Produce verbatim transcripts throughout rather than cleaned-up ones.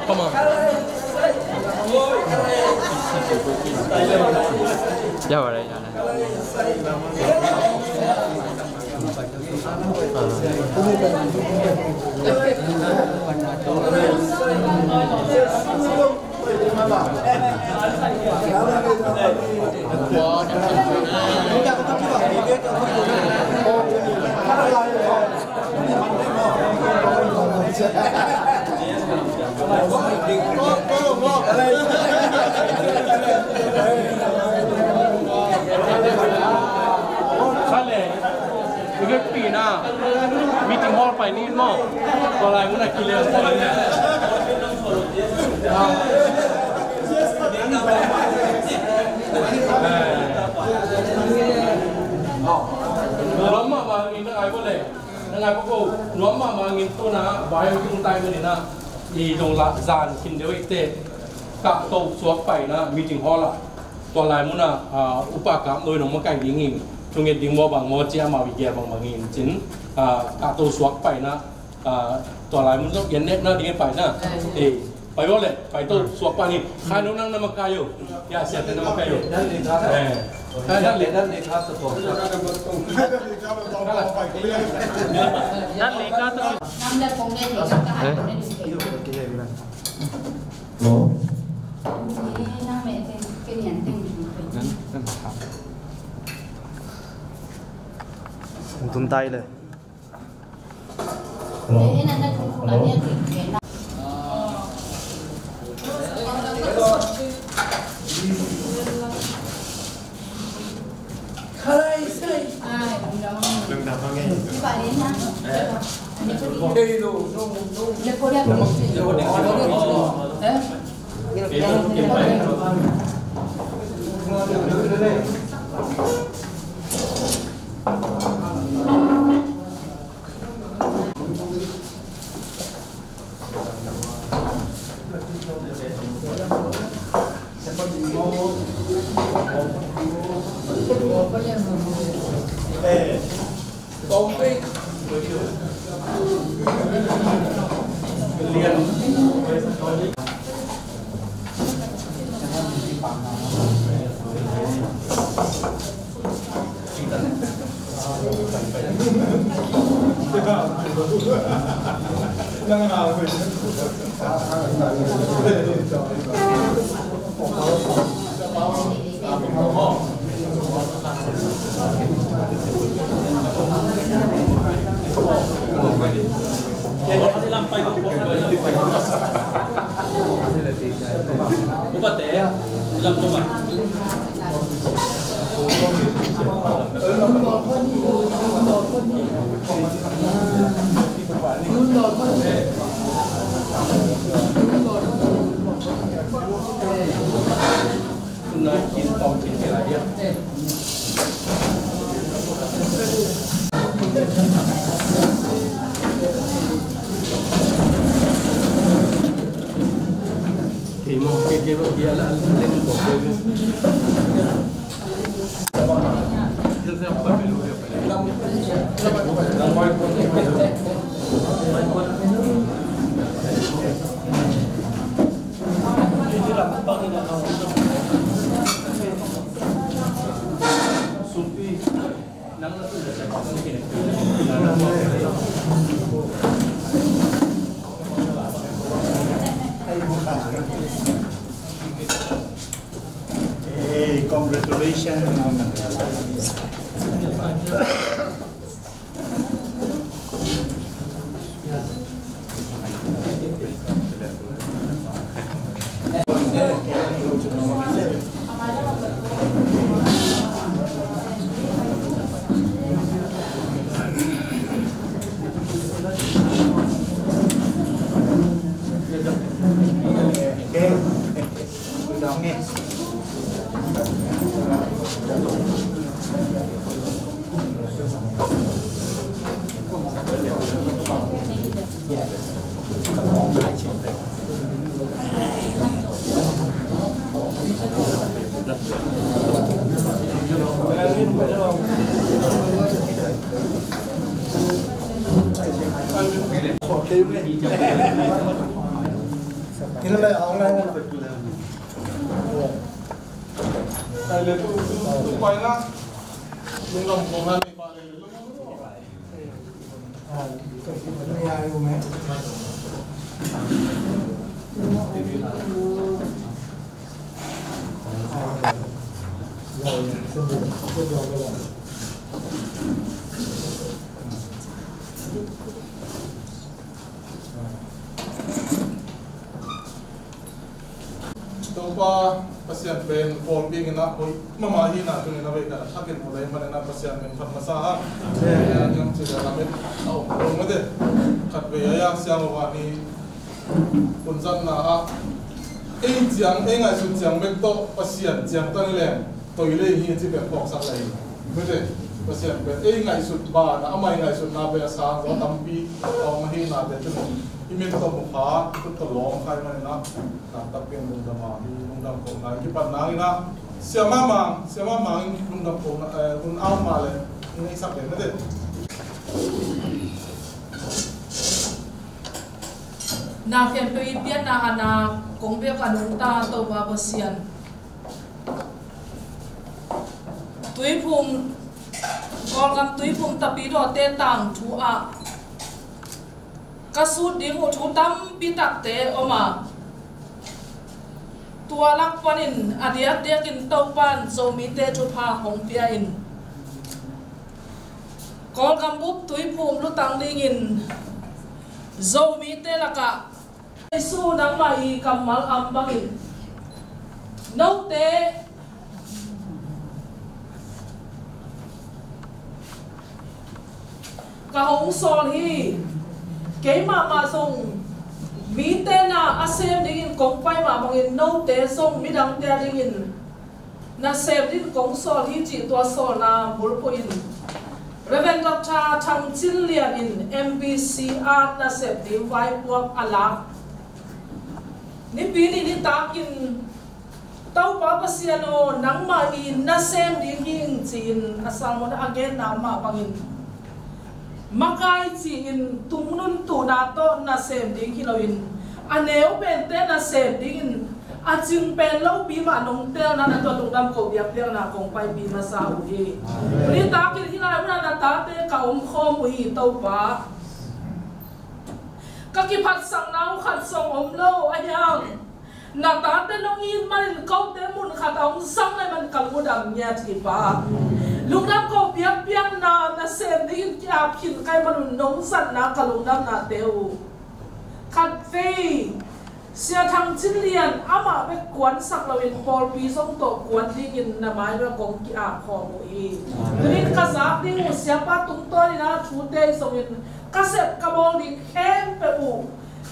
Come on. Ya, vale, ya, vale. Sale, i vekpi na, meeting hall pai ni maw. Tua lai mun a kilem. Lom mahmah ing na ngai bawle. Na ngai bawle. Lom mahmah ing tu na, vai tung tai mun ina. I dong la zan kin deuh ite. Kahto suak pai na meeting hall a. Tua lai mun a, ah, upa kap noi nong makai ding in. Thunget ding maw bang maw cia mau i gel bangbang in cin. Ah, kahto suak pai na. Ah, tua lai mun zong yan net na ding pai na. Eh, pai bawle, pai to suak pai ni. Khai nong nang na makai yo. Ya, sia te na makai yo. Eh. Khai na le. Tung tai le. Hey, congratulations. Topa Pasian pen pawlpi in a hoih mahmah hi na, tuni in a vei khat a thakin mu lei manin a Pasian min phat masa ha. Amen. Eng ci leh lamet a om lo mate. Khatvei a siang lo a ni, hun zatna ah ei ciang, ei ngaihsut ciang bek tawh Pasian ciang tan leng toi lei hi ci pen phawksak lei. Mate, Pasian pen ei ngaihsut banah, amah i ngaihsutna pen a sang zaw tampi a om ahi na pen, tuni i min tawh mu kha, i khut tawh lawng kha i manin a, taktak pen lungdam a, i lungdam kohna i kipan nangin a, Sia Mang Mang, Sia Mang Mang in lungdam kohna, eh, hun a om mah leh i neihsak lei mate. Na khempeuh i biakna a na kong biak a nungta Topa Pasian, Tuiphum, Kawlgam Tuiphum Tapidawte tangthu ah ka sut ding uh thu tampi takte om a, tua lak panin a diakdiakin Topa'n Zomite thupha hong pia in, Kawlgam bup Tuiphum lutang dingin Zomite lakah Jesu nangmah i kammal am bangin note ka hong sawl hi. Keimah mah zong mite na a sem dingin kong pai mah bangin note zong midangte a dingin nasem dingin kong sawl hi, cih tua sawlna bulphuh in Reverend Doctor Thang Cin Lian in M B C ah nasem ding vaipuak a lak. Nipi ni nitakin Topa Pasian aw, nangmah i nasem ding hi ing, ci-in a sermon a genna mah bangin makai ci-in tungnun tuhna tawh nasem ding hi loin, a neu pente nasem dingin a cing pen lopi mah nong telna na tua lungdam ko biakpiakna kong paipi masa uh hi. Amen. Tuni takin hih lai munah na tate ka omkhawm uh hi, Topa. Ka kiphatsakna uh khat zong om lo a hiang. Na tate nong it manin kote mun khat a hong zang lai man ka lungdam ngiat hi Pa. Lungdam ko biakpiakna nasem dingin ki-ap khin kai manun nong zatna ka lungdamnate uh. Khatvei Sia Thang Cin Lian amah bek kuansak loin pawlpi zong tawh kuan dingin na mai bek kong ki-ap khawm uh hi. Tunin ka zak ding uh Siapa tungtawnin a thute zongin ka sep ka bawl ding khempeuh uh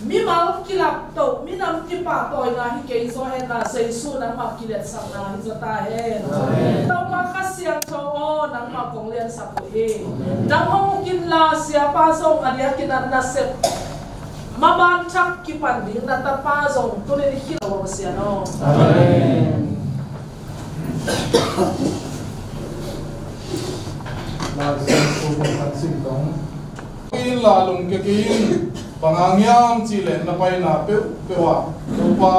mimal kilapto, minam kipahtawina hi kei zaw hen la, Jesu nangmah kiletsakna hi zaw ta hen. Amen. Topa Kha Siangtho aw, nangmah kong liansak uh hi. Nang hong uk inla, Siapa zong a diakin a nasep maban thak kipan ding na tapa zong tunin hi lo, Sian aw. Amen. Lai Siangtho kong kan sim dong. Inla lungkia kei in, bang hang hiam cih leh na paina peuhpeuh ah Topa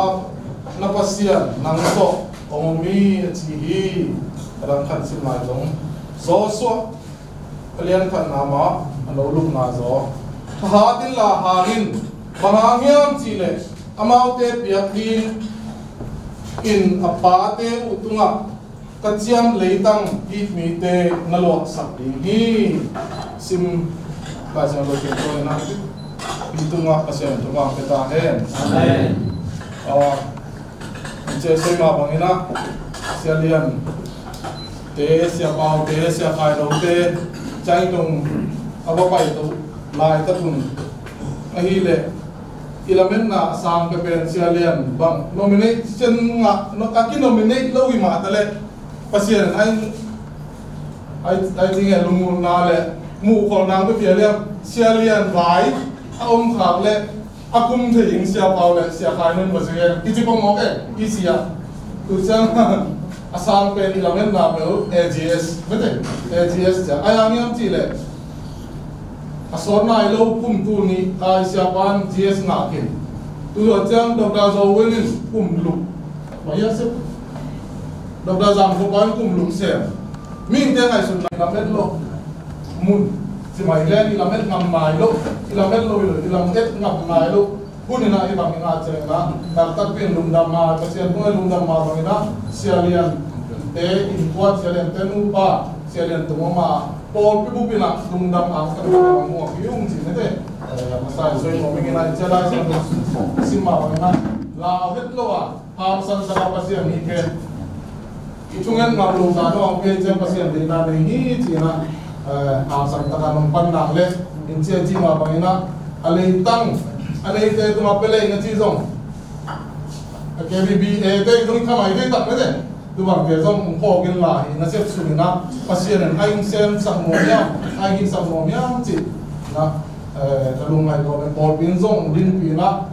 na Pasian nang tawh hong om hi, a ci hi. A dang khan sim lai zong, Joshua a lian khatna mah a no lukna zaw. Thahat inla hang in, bang hang hiam cih leh amaute biakinn in a pate uh tungah ka ciam leitang it mite na luahsak ding hi. Sim Lai Siangtho khin tawh in a, i tungah Pasian thupha pia ta hen. Amen. Aw, i cia soi mah bangin a, Sia Lian te, Sia Pau te, Sia Khai Lo te, ciang i tong a va pai to lai ta tun ahih leh i lametna a sang pepen Sia Lian bang nomination ngah, no, a ki nominate lo i mah ta leh Pasian ai, ai, ai ting e, lungmuhna le muhkholhna ka pia liam, Sia Lian vai a om khak leh a kum thei ing Sia Pau le Sia Khai Lo in va zui e, kici pong mawk e, i ci a. Tu ciang a sang pen i lametna peuh A G S, mete, A G S ciang. Ai a ngiam cih leh a sawt nai lo kum tul nih a i Siapa'n G S ngah khin. Tua ciang Doctor Zo Win in kum luk, maya sep, Doctor Zam Kho Pa in kum luk sem. Mihingte ngaihsutna i lamet lo mun, ci mai le i lamet ngam nai lo, i lamet lo, i lamet ngam nai lo. Hun in ah i bang in ah ciang in ah taktak pi in lungdam a, Pasian tungah lungdam a bang in ah Sia Lian te innkuan, Sia Lian te nupa, Sia Lian tung om a, pawlpi bup in ah lungdam a taktak pi in lungdam a hi ung ci mete. Eh, a masa in soi mawh ming in ah i cia lai siang sim a bang in ah lau het lo a, hangsan tak a Pasian hi ken. I thungen ngam lo ta no ang pe ciang Pasian deihna nei hi ci in ah, eh, hangsan tak a nong pan nak le in cia ci ma bang in ah a leitang a neite tungah pia lei na ci zong, a K B B A te zong i khamai te tak na te. Tu bangte zong hong phawk in la hi na sep sung in ah Pasian in a hing sem sak nuam hiam, a hing sak nuam hiam ci in ah, eh, na lungngaih lo me pawlpi in zong dinpi in ah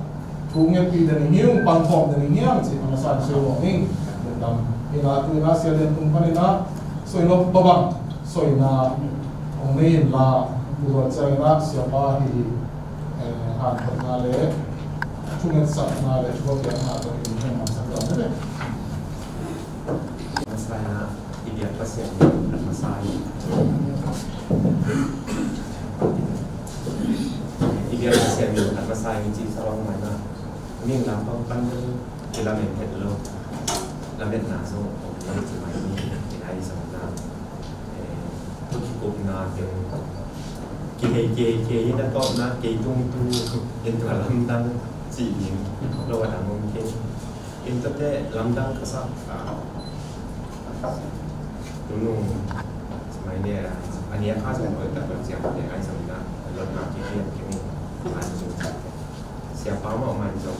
thu ngetpih den ing hi ung, pankhawm den ing hiam ci a masa in soi lo ing. Lungdam. Hi in ah tu in ah Sia Lian tung pan in ah soi lo babang soi na hong nei in la, tu lo ciang in ah siapa hi, eh, hanthotna le thungetsakna le thupiakna tawh in hong mangsak lo mete. Masa in ah i biak Pasian in a masa in, i biak Pasian in a masa in ci sa bang mai na. Ning lam bang pan i lamet het lo. Lametna zong om lo ci mai ni, i nai zong na. Eh, tu kikupna teng kihei kei kei na tawpna kei tung tu in tua lamdang ci ning lo a dang om kei. In tate lamdang ka sak a, tunung ci mai ni a, a nia kha zong koi tak lo ciang te ai zong na lotna kei kei kei ni. Siapa mah man zong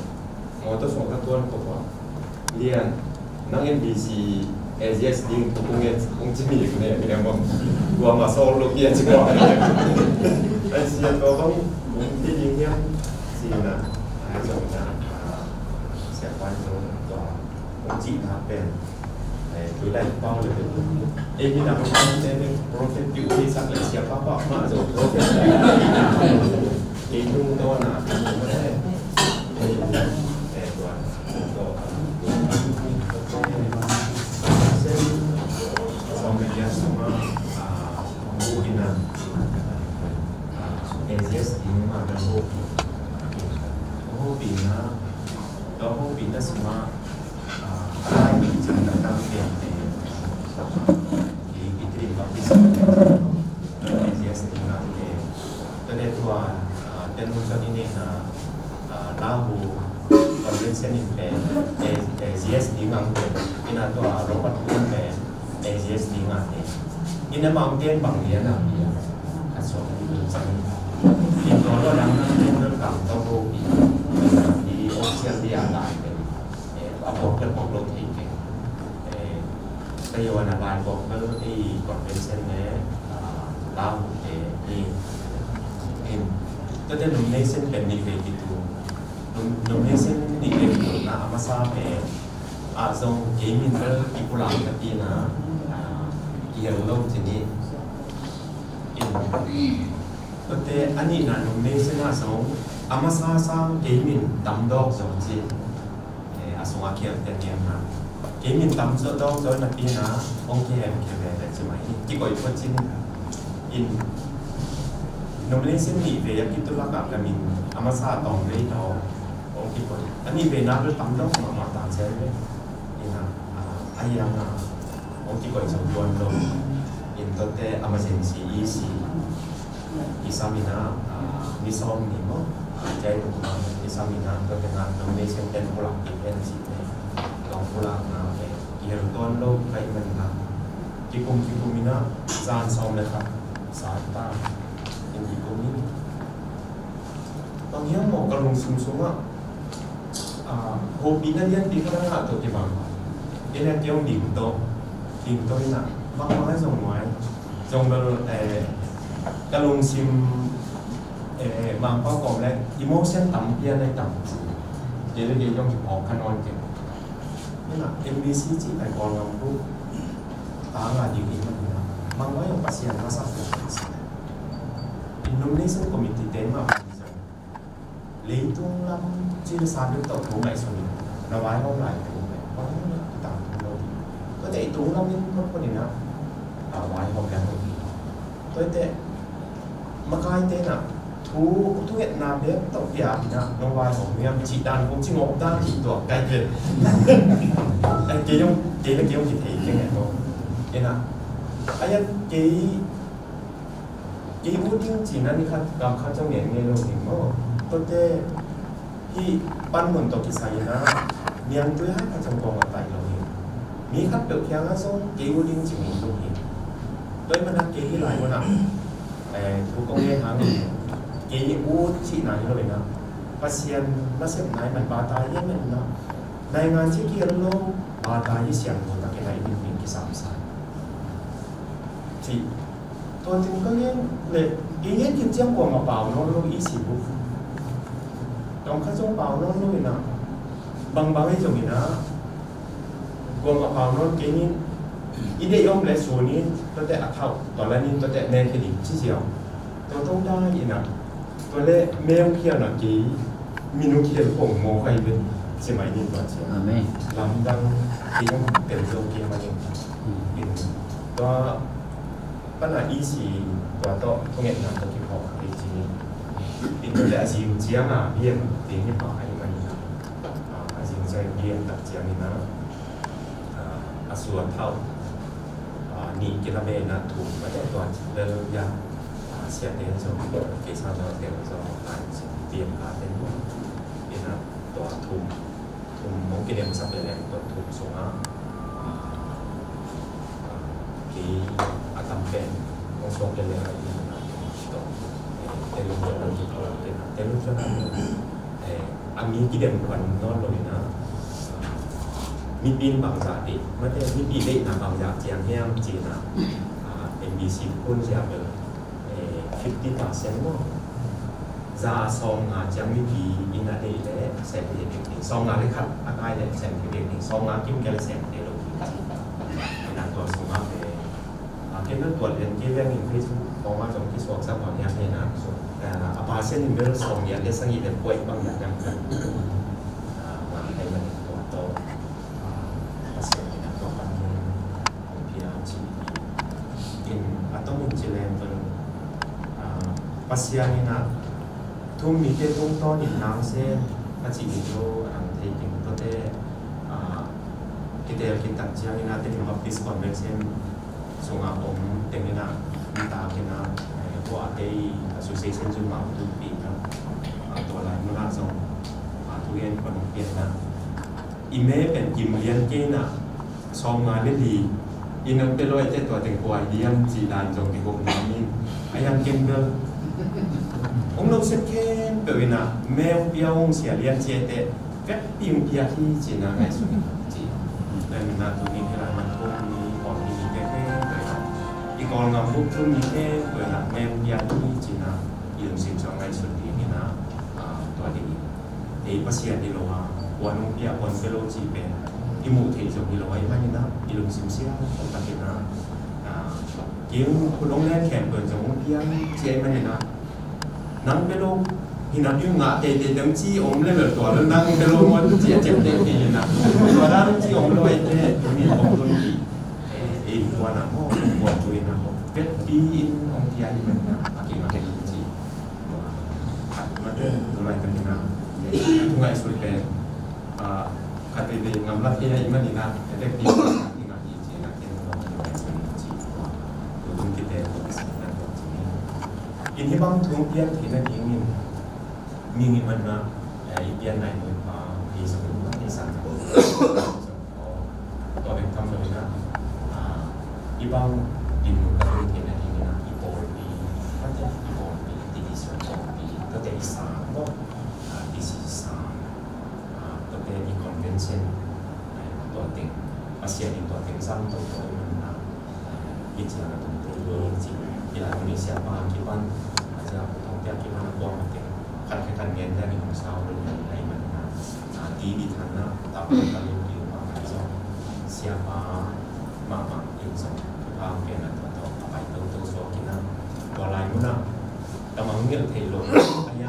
motor sung ka tuan ko pa. Lian, nang N B C A G S ding ko kung e kung ci mi ne ne mong. Gua ma sol lo kia ci gua. Ai sia ko bang kung ti ding hiam. Ci na. Ai zong na. Siapa zong gua kung ci na pen. Eh, tu lai pau le tu. Eh, mi na ko te ne prophet piu ni sak le siapa pa ma zo prophet. Eh, nu to na. Eh, tua. Tua. Song ya sama, ah, bu ina. Ah, eh, yes, ini ma da bu. Bu ina. Tua bu ina sama. Ina tua Robert Kuan pen A G S ding a te. Ina Mountain bang lian a bia a suak a ding cang. In tua lo dang nang ten lo kang to ko pi. I official dia lai pen. Eh, a pok te pok lo thei ke. Eh, ka yo na lai pok bel i convention ne, ah, lau te i. In. Tua te nomination pen ni ve ki tu. Nom-, nomination ni kei na a masa pen a zong kei min bel i pulak ka ti na, a, i hel lo ci ni. In, tua te a nihna nomination a zong a masa sang kei min tam dawk zong ci. Eh, a sung a khial te niam na. Kei min tam dawk zong na ti na, ong kihem kihem le ci mai. Kikoih pua ci ni. In, nomination nih vei a kitulak a ka min a masa tawng vei tawh. Ong kikoih. A nih vei nak le tam dawk mahmah ta zel ve. Ina, a, a hiang a. Ong kikoih zong tuan lo. In tua te emergency E C. I sam ina, a, ni sawm ni maw. A, jai tuk ma, i sam ina, tua te nga nomination ten pulak ti pen si te. Tawng pulak na, e, i hel tuan lo, kai man na. Kikum, kikum ina, zan sawm le khat. Sa ta. In kikum in. Bang hiam maw ka lungsim sungah, ah, hopihna lianpi khat a ngah tawh kibang. Ina kiong ding tawh, ding tawh ina, bangmah zong nuai. Zong bel, eh, ka lungsim, eh, Mangpau kawm le emotion tam pian ai tam. Kei le kei zong kiphawk kha nawn kei. Ina M B C cih pai Kawlgam bu. Ta ngah ding ina ina. Bangmah zong Pasian masa. Nomination committee te mah bang zong. Leitung lam cina sa bek tawh thu ngaihsun in na vaihawm lai teng bek bang na kitang thu lo hi. Tua teh i tung lam in photphot in a, a, vaihawm liang lo hi. Tua teh makaite na thu, thungetna bek tawh pia in a nong vaihawm hiam cih dan kong ci ngawp dan hi tua kai pen. Ai, kei zong, kei le kei zong kithei keng e maw. Ina, ai, kei Kei ut ding cih na ni khat, kam khat zong ngen ngei lo ding maw. Tuate hih panmun tawh kisai in a niangtui hai khat zong kong a tai lo hi. Mi khat peuh kiangah zong kei ut ding cih ngei lo hi. Tua ahih manin a kei hih lai mun ah, eh, thu kong ngen hang kei ut cihna hi lo in a, Pasian nasepna ahih man bata ahih man in a, naingan ci kihel lo, bata hi siangtho takin a i minmin kisam sa. Cih Tua teng ka ngen le, i ngen khin ciang kuamah pau nawn lo i si buk. Tawm khat zong pau nawn lo in a, bangbang hi zong in a, kuamah pau nawn kei in, i deih om le sun in, tuate a thauh, tua lan in, tuate nek hi ding, ci ziau. Tua tawh dai in a, tua le meng khial na kei, minung khial khong maw kai ven, ci mai ning tua ciang. Amen. Lamdang, kei zong tel zo kei ma ning. Hmm. In, tua, Pana i si tua tawh thungetna tawh kiphawk hi ci ni. In tua le a zing ciang a biak ding hi pah ahih manin a, a zing ciang biak tak ciangin a, a, a sua thauh, a, nih kila bena thum mate tua lel ya, a, siate zong kei sa zong tel zong a biak ka ten in a tua thum Thum hong kidemsak leleng tua thum sungah, ah, ah, kei a tam pen hong suak leleng a i na tua, eh, telung tua na ki tua te na, telung tua na, eh, a mi kidem kuan nawn lo in a, ah, mipi in bangzah deih, mate mipi deihna bangzah ciang hiam ci na, ah, M B C kun zia bel, eh, fifty percent maw? Za sawmnga ciang mipi in a deih leh sem thei bek ding. Sawmnga le khat a kai leh sem thei bek ding. Sawmnga kim kia leh sem thei lo ding. Ina tua sungah, eh, a ken na tuat lian kei veng in Facebook khawng ah zong kisuak sa mawk hiam hi na. So, eh, a percent in bel sawmnga le sagih le puai bang hiam hiam. Ah, ma hei man in tua tawh. Ah, Pasian in a tua pan in hong pia ci hi. In a tawm in ci leng pen, ah, Pasian in a thu-um mite tungtawn in nang sem a ci hi lo a nang thei ding tuate, ah, kitel khin tak ciangin a Tedim Baptist Convention sungah om teng in a, mi tak in a, eh, tua a tei association zun mah tung pi in a, ah, tua lai mun ah zong, ah, thugen pan hong pian in a, i me pen kim lian kei in a, sawmnga le li in hong pia lo ahih teh tua teng kua hi diam cih dan zong kiko nuam in, a hiang ken bel hong lo sep khempeuh in a, me hong pia hong sia lian ci ahih teh vekpi hong pia hi ci na ngaihsun ci. Tua ahih manin a tuni hih lai man thum ni, Kawlpi mite khempeuh in a, i Kawlgam bup thum ni khempeuh in a me hong pia hi ci na i lungsim sung ngaihsun ding in a, ah, tua ding in. Ei Pasian hi lo a, kuan hong pia, kuan pia lo cih pen i muh theih zong hi lo ahih manin a, i lungsim siangtho takin a, ah, kei hong khut hong len khempeuh zong hong pia ci ahih manin a, nang pia lo hi na, i ngah teitei teng ci om le bel tua lo nang pia lo maw ci a ciamteh kei hi na. Tua dan ci om lo ahih teh tuni hong tun hi. Ei kuan a maw, kuan tu in a maw, vekpi in hong pia ahih manin a, a kingah hi ci. Khat mah tawh tu lai ka hi na, tu ngaihsut pen, ah, khat veivei ngamlak hi na i man hi na, vekpi in i ngah hi ci na, ken tu ngaihsut ci. Tu tung kite tu si na tu ci. In hih bang thu pian theihna dingin, mi i man na, eh, i pian nai Topa, i sa, i sa. Tua bek tham lo in a, ah, i bang dinmun ka ding theihna dingin a, i pawlpi, tua teh i pawlpi, i division pawlpi, tua teh i sang maw, ah, D C sang, ah, tua teh i convention, ah, tua teng, Pasian in tua teng sang tua tua i man na, ah, i ciang a tung tung tung i ci, i la Indonesia pa kipan, a ciang a tung tia kipan a kuang a teng, khat khat khat ngen tia ni hong sau lo i man na, ah, di di than na, tap tap tap lo i ma ka zong, siapa mahmah in zong, thupha hong piakna tua tawh a pai toto suak in a, tua lai mun ah ka mangngilh theih loh a hia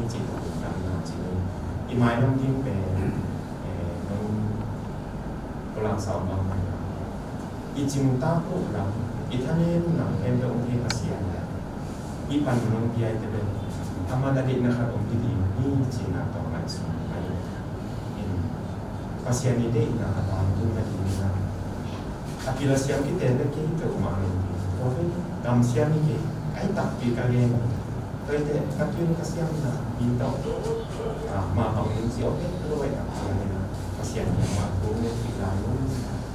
hi, ci-in ong damna ci-in, i mailam ding pen, eh, nong pulak sa om bang mah na, i cingtak uh lam, i thanem nang khempeuh ong thei Pasian leh i pan nong pia i te pen, amah a deihna khat ong hi ding hi, ci-in a tawh ngaihsun ahi. In Pasian i deihna a tangtun nading in a, a pil a siam kite bek kei peuhmah lo ding. Tua pen kamsiam hi kei, a hi takpi ka gen hi. Tua hi te ka pil ka siamna hi tawh, ah, mah bang in ci aw pek lo, a hi takpi ka gen a, Pasian in mah thu nget kik lai un,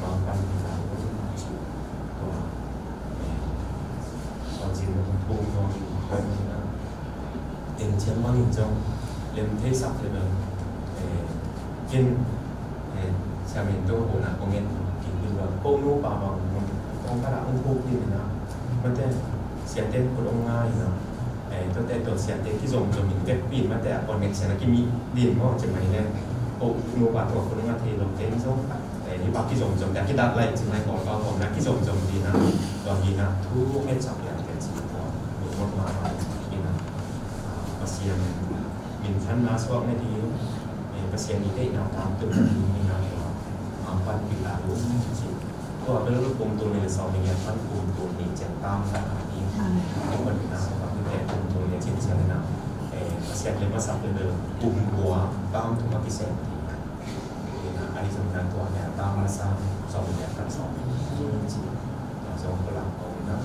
mah pan kik lai un. Tua, eh, tua cin thu nuam in, tua in a, en ciang bangin zong lem theisak lel lo. Eh, ken, eh, siamen to hona kong en kin bil lo. Ko nupa bang kong kala ong khuk ni na. Mate siate ko ong ngai na. Eh, to te to siate kizomzom in vekpi mate a connection a kimi din mo ci mai le. Ko nupa to ko ong a thei lo ten zong. Eh, hi pa kizomzom, tua kidat lai cing lai Kawlpau kawm na kizomzom ding na, tua hi na, thu ngetsak lian te ci tua, lungmon mahmah hi na, ah, Pasian minthanna suak nading, eh, Pasian i deihna tangtun nading hi na tua, ah, panpih ta lungmon ci. Tua bel kum tul nih le sawm nih ngiat pan kum tul nih ciang tam ta na hi. Tua pan na, tua pan te kum tul nih ciang ciang na, eh, Pasian le masak le bel kum kua tam tua kisem ding. Ina, ahi zongin a tua nia, a tang masa, zong nia, tang zong. Zong pulak kong ina,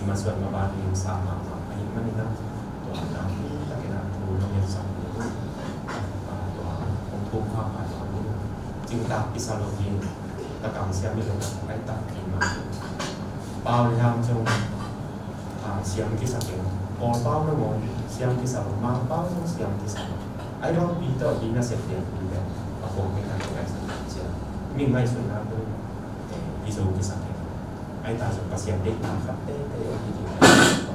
i masuan maban lim sa mahmah, ahi manin a, tua ina, takin a, tu nong nia sa ina, tua, kong tum kha kha tua ina, cingtak kisa lo hi, takam siam i lo, ai tak ki ma. Pau liang zong, ah, siam kisa keng. Kawlpau na ngawng siam kisa lo, Mangpau zong siam kisa lo. Ai dong pi tawh pi na sep lian pi lian. A kawng mi kan pi kan sep lian sia. Mi ngaihsutna pu, eh, pi zo kisa keng. Ai ta zong Pasian deihna khat tete, pi pi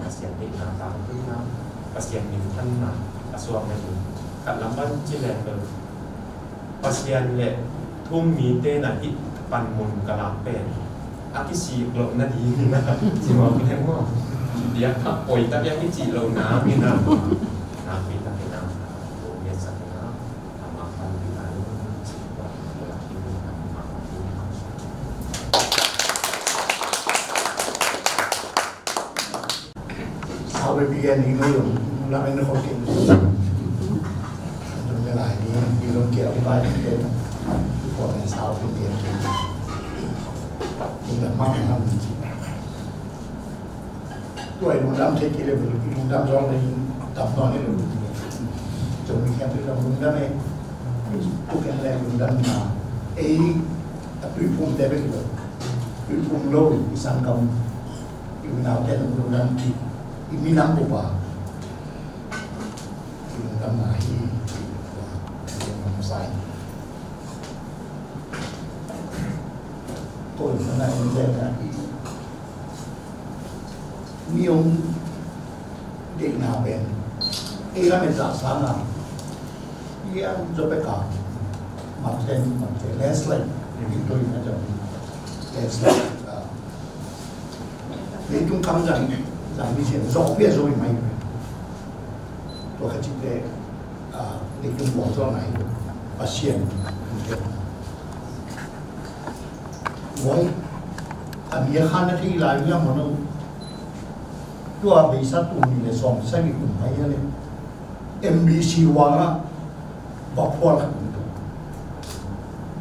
Pasian deihna tangtunna, Pasian minthanna a suak na hi. Khat lam pan ci leng bel Pasian le thu-um mite na hih panmun ka lak pen a kisik loh nading hi na, ci mawk leng maw? Biakap poi tak a kicih loh nang hi na, nakpi tak hi na, thu-um ngetsak hi na, amah panpih lai un, ci mawk leng maw? Sau pi pi gen ding lo, lungdam en khol kei. Lungdam lai ni, lungdam kei, pai kei. Ko ne sau pi pi gen kei. Lungdam mah mah. Tua lungdam kei kei le, lungdam zong le, dam nawn le. Zong mi khen lungdam e. Ko khen le lungdam na. Ei, a tuiphumte bek lo. Tuiphum lo, i sanggam. I unaute lungdam kik, i minam upa lungdamna hi. Lungdam sa ing. Oi, sana in te na. Ni ong de na ben. Ei la me sa sana. Ia zo pe ka. Mak ten, mak ten. Landslide. Ni tu ina jam. Landslide. Leitung kam zang, zang mi sian, zong pia zo i mai. Tua kha cik te, ah, leitung buang zo ngai, Pasian. Wai, a mi a khan a thei lai mi a mano. Tua beisa tu ni le sawm sa ni kum mai a le. M B C wang a, bawkpual khat tung tung.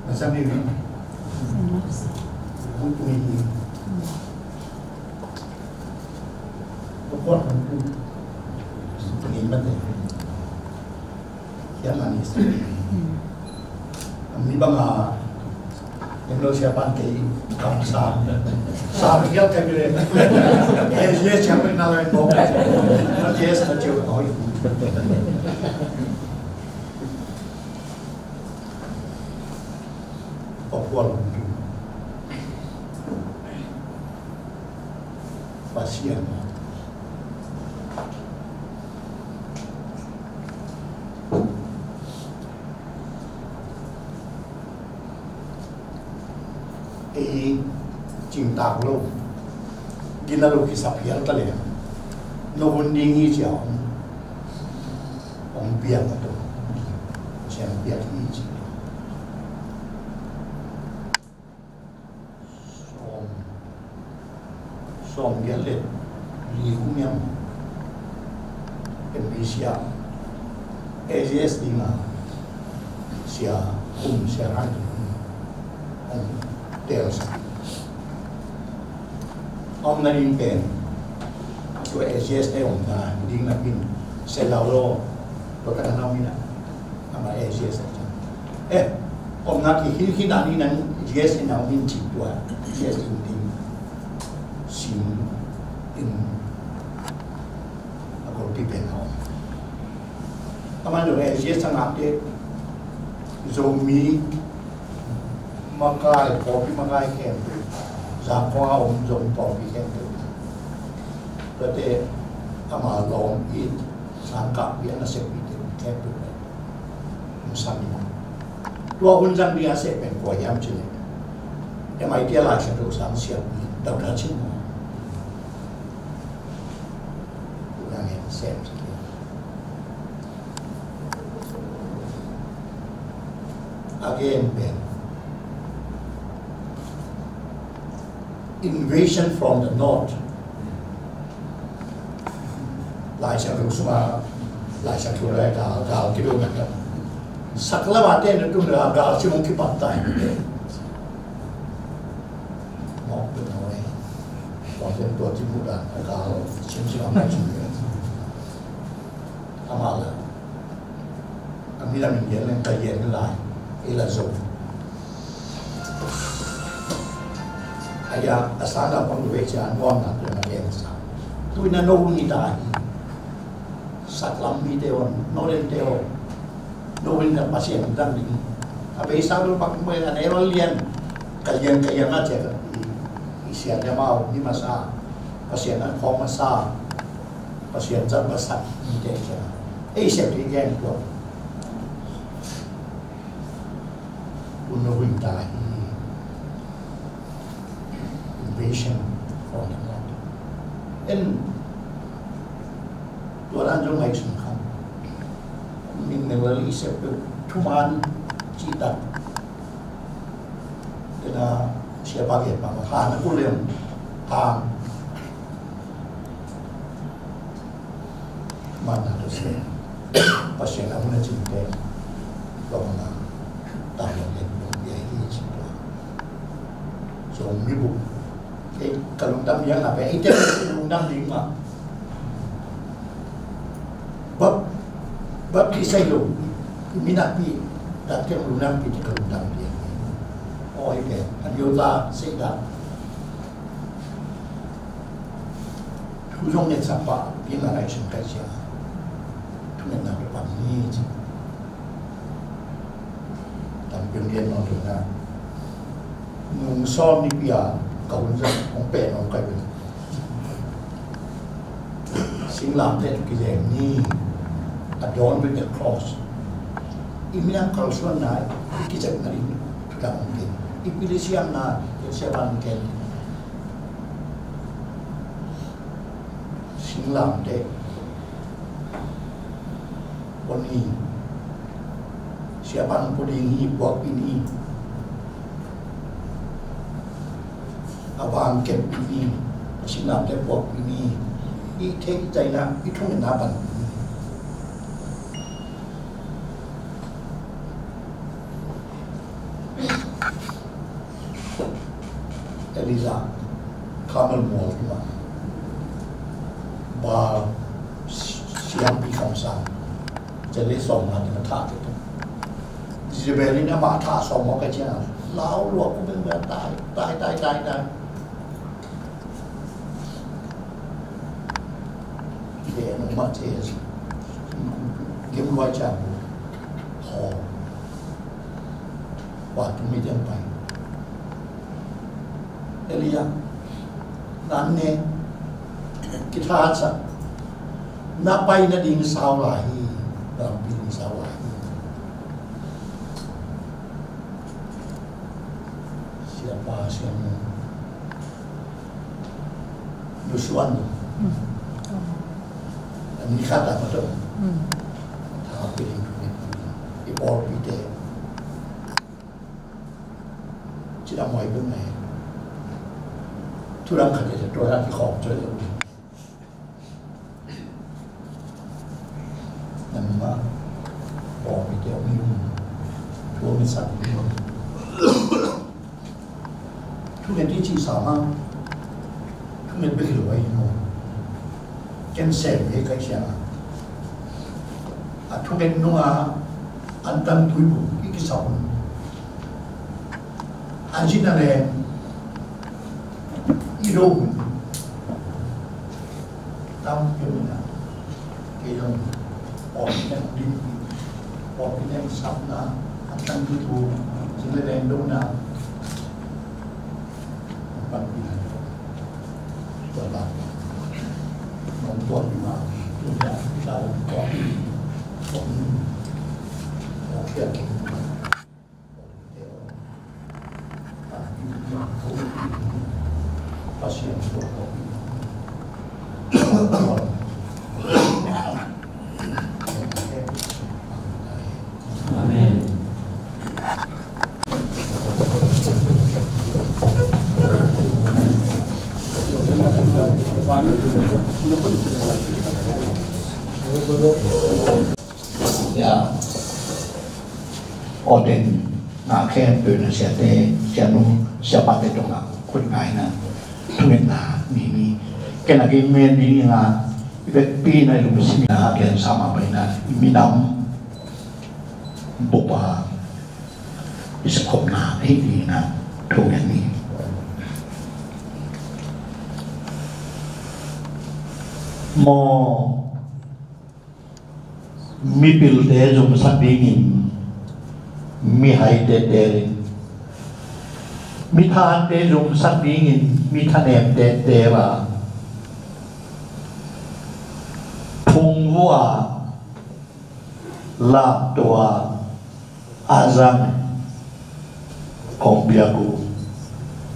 Na zang ni ni. Tung tung ni. Bawkpual khat tung tung. Tung ni mate. Hian mani sa. Mi bang a Eng lo sia pan kei kam sa. Sa hial kei bile. Yes, yes, siapa nak lain bok. Yes, na ciu kau. Papua lungkit. Pasian. Ei cingtak lo, gina lo kisap hial ta le, no hun ding hi cia om, om piak a to, siang piak hi ci. Sawm, sawm giat le li kum hiam, M B C ah, A G S ding a, sia kum, sia rai kum, ong tel sa. Om na ding pen, tua A G S te om na ding na pin, sia lau lo, tua ka na om ina. Ama A G S a cih. Eh, om na ki hin hin a ni nan A G S in a om in cih tua. A G S in ding. Sin in a ko ti pen a om. Ama lo A G S a ngak te Zomi makai, pawlpi makai khempeuh. Zangkong a om Zomi pawlpi khempeuh. Tua te ama lawm in sangkah pian a sep pi te khempeuh. Sang ding. Tua hun zang ding a seh pen kua hiam cih leh, M I T a Lai Siangtho sang siam Doctor Chin Maung. Tua ngen sem sa. Again pen invasion from the north. Lai Siangtho sungah, Lai Siangtho lai gal, gal kidong na. Saklamate na tun gal, gal simong kipat tai. Mok pe noi. Tua pen tua timu dan gal simsim amai simsim. Amah la. A mi lam in gen leng ka gen lai. I la zo. Aya, a sang lam pang duwe cia an guam na pia na gen sa. Tui na no ni ta hi. Saklam mi te on, no den te on. No win ka Pasian dang ding. A bei sa lo pak mo ya ne lo lian. Ka lian ka lian a cia ka. I, i sian ya mau ni masa. Pasian an khong masa. Pasian zat masak ni te cia. Ei siap ti gen tua. Tua hun ta hi. Invasion from the north. En tua dan zong ngai sung kham. Min nang la li siap tu thuman ci tak. Tena siapa ke pa ma ha na ku lem. Ha. Mana tu se. Pasian a muna cinte. Tua mana. Tama den dong bia hi ci tua. So mi bu. Ei, ka lungdam bia na pe. Ei te lungdam ding ma. Bap, bap ki sai lo. Mina pi. Dak te lungdam pi te ka lungdam bia. Oi pe. An yo ta sai dak. Thu zong ngetsak pah, pi na lai sung kai sia. Thu ngetna pi pah ni ci. Tam piang lian nong lian na. Nung Saul nipi a ka hun zong hong pen hong kai pen. Singlamteh tawh kilem ni, adorned with the cross. I minam kalsuanna, i kizepna ding thudang hong gen. I pilisiamna, i siapa hong gen. Singlamteh pua ni, siapa pua ding hi, puakpih ni. A vang kempih ni, singlamteh puakpih ni. I theih zaihna, i thungetna panpih ni. Elijah, Carmel mual tungah Baal siampi kamsang, Jezebel sawm na ding a thah te tung. Jezebel in amah thah sawm mawk a ciang, lau luak ku beng beng, tai, tai, tai, tai, tai. Te nong mah te, gem luai ciang, haw. Wa tu mi diang pai. Elijah, nan ne, kitha sa, na pai nading sau lai hi, lampi ding sau lai hi. Siapa, siapa. Joshua. Mm. An ni khat a ma to. Mm. Tha pi ding, i pawlpite. Ci dang huai bun nai. Thu dang khat te tua dang ki khawm cuai lo. Namma pawlpite om hi. Thu om i sak hi. Thunget i cih sa mah, thunget bek hi lo ahi maw. Ken sem hi ka hih ciang a, a thunget nungah an tangtui buk i kisap un. A zin a leng i do hun. Tam peuh in a, kei zong pawlpi neng din, pawlpi neng sapna, a tangtui thu, zin le leng dona, panpih na, tua ta, nong tua pi ma, tua ta, tua pi, tua pi, tua pi. Amen. Ya. Ordain na khempeuh na siate, sianu, siapate tungah khut ngaina, thungetna ni ni. Ken a kimen ding inga, i vekpi na i lungsim inga, ken sama paina, i minam bupa i sikhopna hi ding inga, thunget ni. Maw, mipilte zumsak dingin mihaite teelin, mithaante zumsak dingin mithanemte teel a, phungvuh a, lapto a, a zang kong piak uh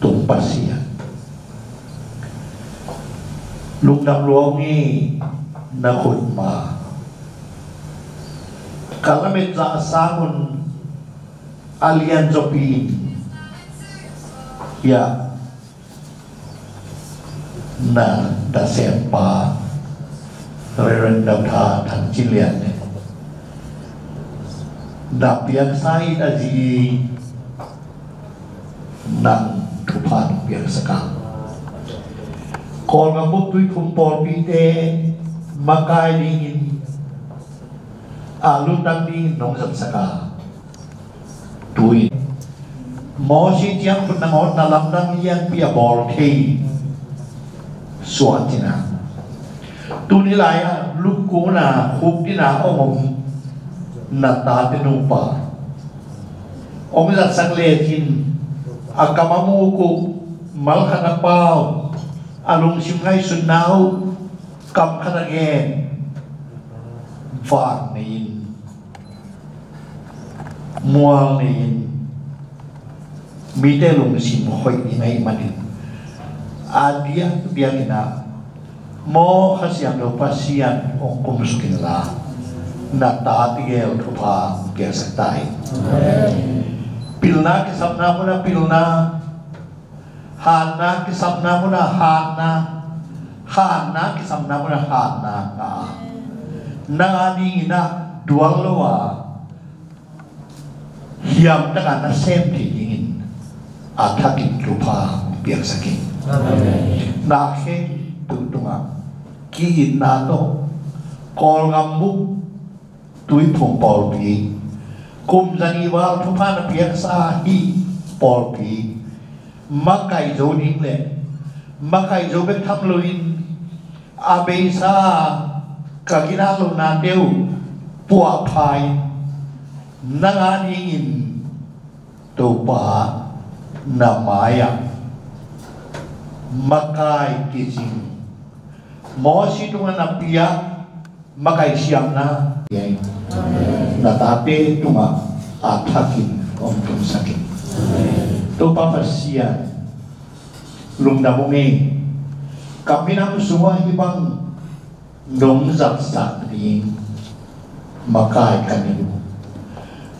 tung Pasian, lungdam lua ung i na khut ma. Ka lamet zah sang un a lian zawpi in, ya, na dasempa Reverend Doctor Than Cin Lian, na piaksa in a zi nang thupha nong piaksak a, Kawlgam bup Tuiphum pawlpite makai dingin, a lutang dingin nong zatsak a, tu-in Mosi ciangkhut nangawn na lamdang lianpi a bawl thei suah cihna. Tuni lai-ah lukuna khukdina hong om na tate nupa hong zatsak lecin, A kam a muk uh, mal khat a pau, a lungsim ngaihsutna uh kam khat a gen. Vang nei in, mual nei in, mite lungsim hoih ding ahih manin, a diakdiak in ah maw Kha Siangtho Pasian hong kumsuk inla, na tate gel thupha piaksak ta in. Pilna kisapna mun ah pilna, hatna kisapna mun ah hatna, hatna kisapna mun ah hatna ngah a, nang a dingin ah dual lo a, hiam taka na sem thei dingin a thakin thupha piaksak in. Amen. Na khempeuh tungah ki-itna tawh Kawlgam bup Tuiphum pawlpi, kum zanih val thupha na piaksa hih pawlpi makaih zo ding le makaih zo bek tham loin, a beisa ka ginat lohnate uh puahpha in, nang a dingin Topa na mai-ah makai kicing, Mawsi tungah na piak makai siamna, na tate tungah a thakin hong tungsak in. Topa Pasian, lungdam ung ei. Ka minam sungah hih bang nong zatsak ding makai ka nei uh.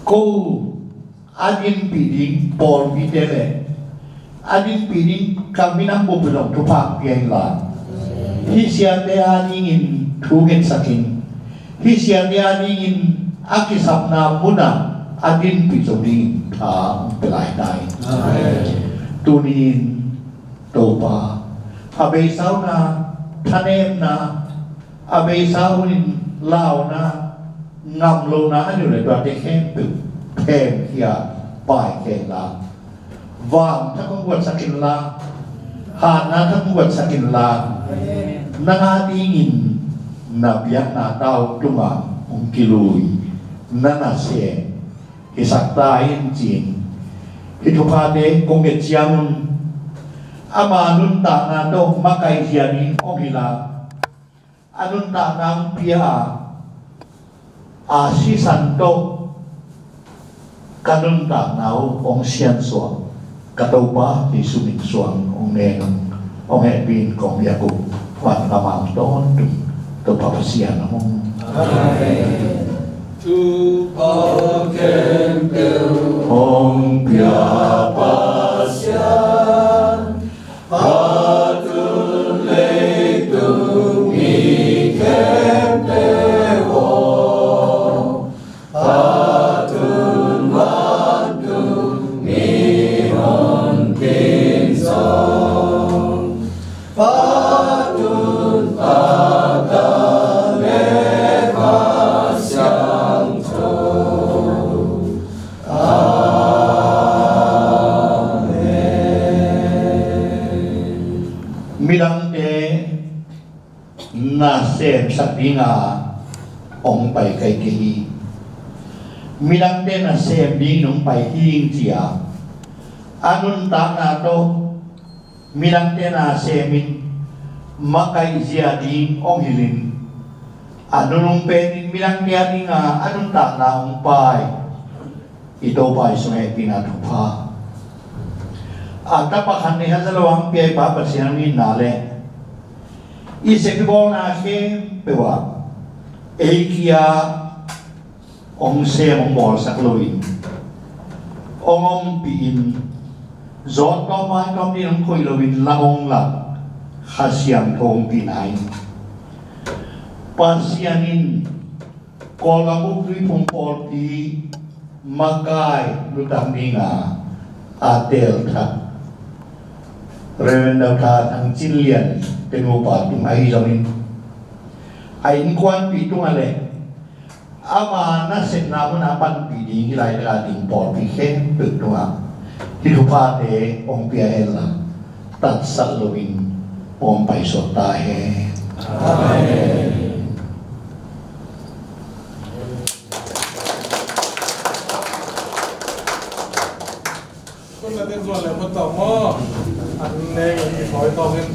Ko a dinpih ding pawlpite le a dinpih ding ka minam bup zong thupha pia inla, hih siate a dingin thu ngetsak in, hih siate a dingin a kisapna munah a dinpih zo dingin tha hong pia lai ta in. Amen. Tuni-in Topa, a beisa un ah thanemna, a beisa hunin launa, ngam lohna a nei uh le tuate khempeuh phemkhia paikhia inla, vang thak hong guatsak inla, hatna thak hong guatsak inla, nang a dingin na biakna tau tungah hong kilui, na nasem hisak ta in ci-in, hih thuphate kong nget ciangun, ama nuntakna tawh makaih zia ding hong hilh a, a nuntakna hong pia a, a sisan tawh ka nuntakna uh hong siansuah ka Topa Jesu min suang hong ngen ung. Hong hehpih in kong biak uh van lam a hong tawntung Topa Pasian aw. Amen. Thupha khempeuh hong pia Pasian, phat un leitung mi khempeuh aw, phat un vantung mihonpi in zong, phat un Tapa le Kha Siangtho. Amen. Midangte na semsak dinga hong pai ka hi kei hi. Midangte na sem dingin hong pai hi ing ci-a, a nuntakna tawh midangte na semin, makaih zia ding hong hilhin, a nunung penin midangte a dinga a nuntakna hong pai i Topa i sung hehpihna thupha. A tapa khat nei haza lo hong pia i Pa Pasian hong itna le i sep i bawlna khempeuh ah ei kia hong sem hong bawlsak loin, hong ompih in, zawt tawm vai tawm ding hong koih loin lam hong lak Kha Siangtho hong pina in, Pasian in Kawlgam bup Tuiphum pawlpi makai lutang dinga a telthak Reverend Doctor Thang Cin Lian te nupa tung ahi zongin, a innkuanpih tungah le ama nasepna munah panpih ding hih laitak a ding pawlpi khempeuh tungah hih thuphate hong pia henla, tatsat loin hong paisuak ta hen. Amen. Tawh maw? An ne i khawi tawkin.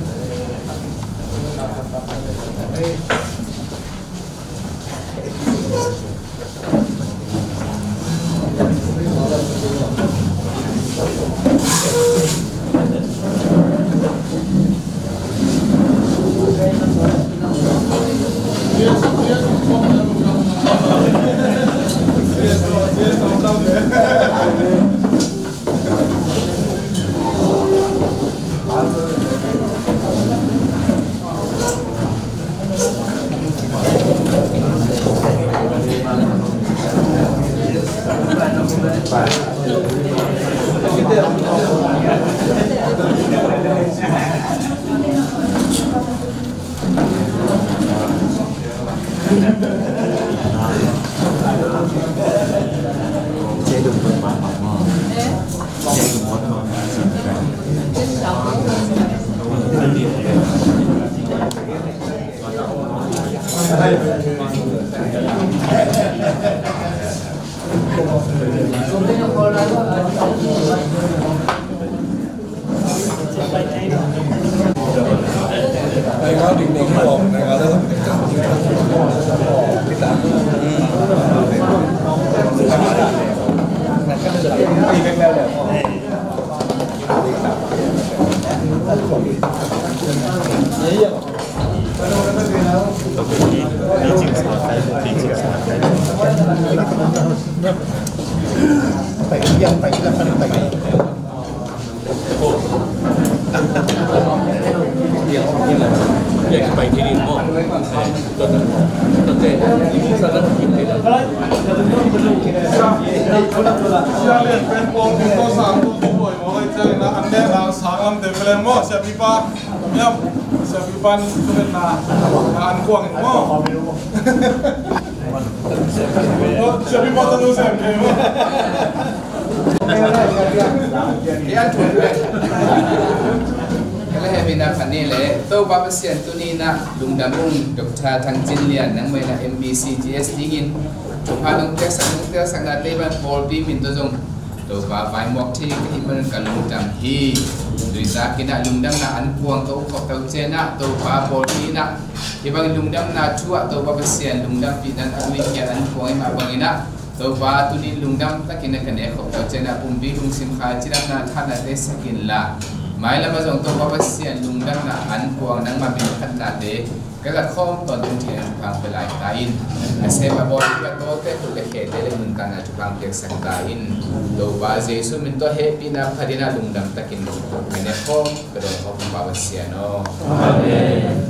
Siapipan, tu na an kuang in maw. Siapipan, tu sem kei maw. Kala hemi na khat ni le Topa Pasian tuni na lungdam ung. Doctor Thang Cin Lian, nangmah na M B C G S dingin thupha nong piaksak, nong piaksakna te ban pawlpi min tawh zong Topa vaimuak thei ka hih manun ka lungdam hi. Tuitak in ah lungdamna an kuang ka um khop tau ciang ah Topa pawlpi in ah hih bangin lungdamna thu ah Topa Pasian lungdampihna a nuihkhiat an kuang i mah bangin ah Topa tunin lungdam takin a ka ne khop tau ciang ah pumpi lungsim kha cidamna thahatna te sak inla mailam ah zong Topa Pasian lungdamna an kuang nangmah min phatnate ka zat khawm tawntung thei thupha pia lai ta in. A sem a bawl ka tawte khut le khete le nuntakna thupha piaksak ta in. Topa Jesu min tawh hehpihna phatin ah lungdam takin ka ne khawm ka dong khawm Topa Pasian aw. Amen.